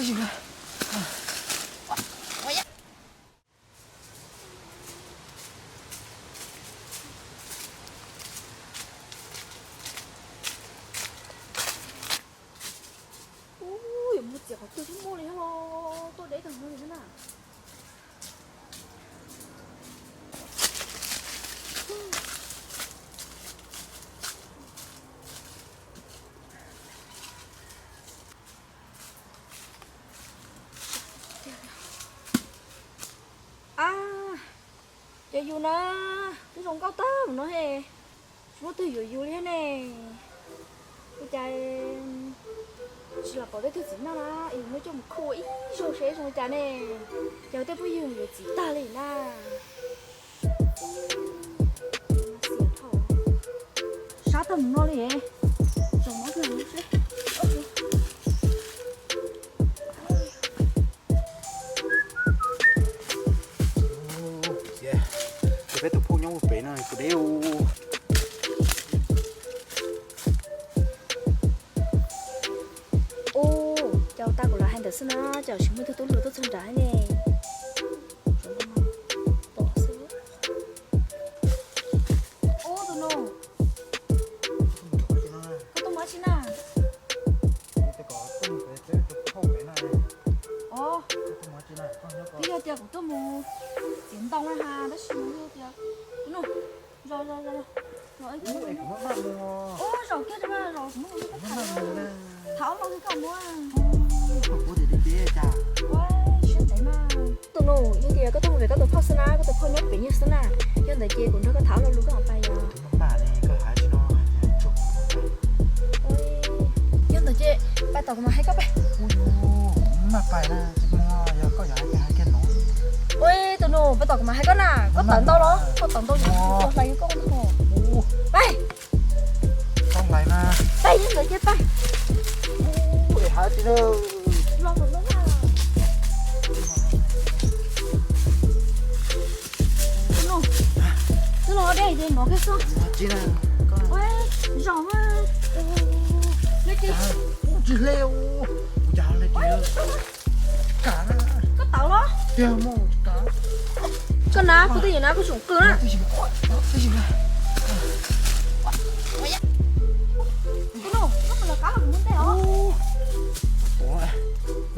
Ub, yuav mus txiav qhov twg thiaj muaj li thiab los tuaj deb tag no li thiab na. A, ces yus na, twb zoo nkauj tag mus no he, tsis muaj twg yuav yus li thiab ne. Ua cas tsis los pom tej tug txiv neej na, yus muab coj mus khuj ib zaug seb zoo li cas ne. Ces tej phooj ywg yuav txiv tag li na. Sab tag mus no li. Tsoom no kawg seb. Ces peb tus phauj nyob ua pem no kuv deb u. Ub, cas ua tag kuv los hais ntawd xwb na, cas tsis muaj ib tug tub hluas tuaj txog nrad ne. Ub, tus nus, koj tuaj mus dab tsi na? Os, twb yog tias kuv tuaj mus txiav ntoo na ha, tab sis mas yog tias, tus nus, zaum, zaum, zaum, zaum, ub, zaum kiag rau mas, zaum kuv muab kuv lub koj tham, tham ob lo koj mus. Siab ntev mas. Tus nus, yog tias koj tuaj mus pem koj tus phauj xwb na, koj tus phauj nyob pem nyiag xwb na, yog ntawd ces kuv nrog koj tham ob lo lus koj mam pais yom. Yog ntawd ces pais tom kuv mam hais koj pais. Ua, tus nus, pais tom kuv mam hais koj na, koj tawm ntau los, koj tawm ntau yus ua hlais yus koj no. Pais. Pais, yog ntawd ces pais. Los tom no na. Tus nus, twb los deb ces mus kiag xwb. Zaum mas. Tsis hle, kuv cas hle tiag. Kam na. Koj tawm los. Tiag mas, kam. Koj na, koj twj ywm na, koj tsoom qw na. Tus nus, koj mus lawv qab los kuv muab ntej os. Tod,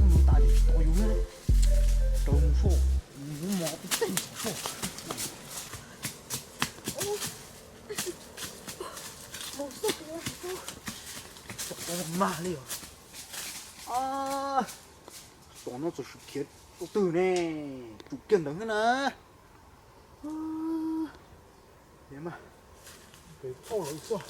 mus tas tsis tau yus na. Rau mus soj, mus mos peb teg soj. Tod mag li os. Tod no txawm sim khiav rau twg ne, tsum kiag ntawd thiab na. Peb phauj lawv xwb.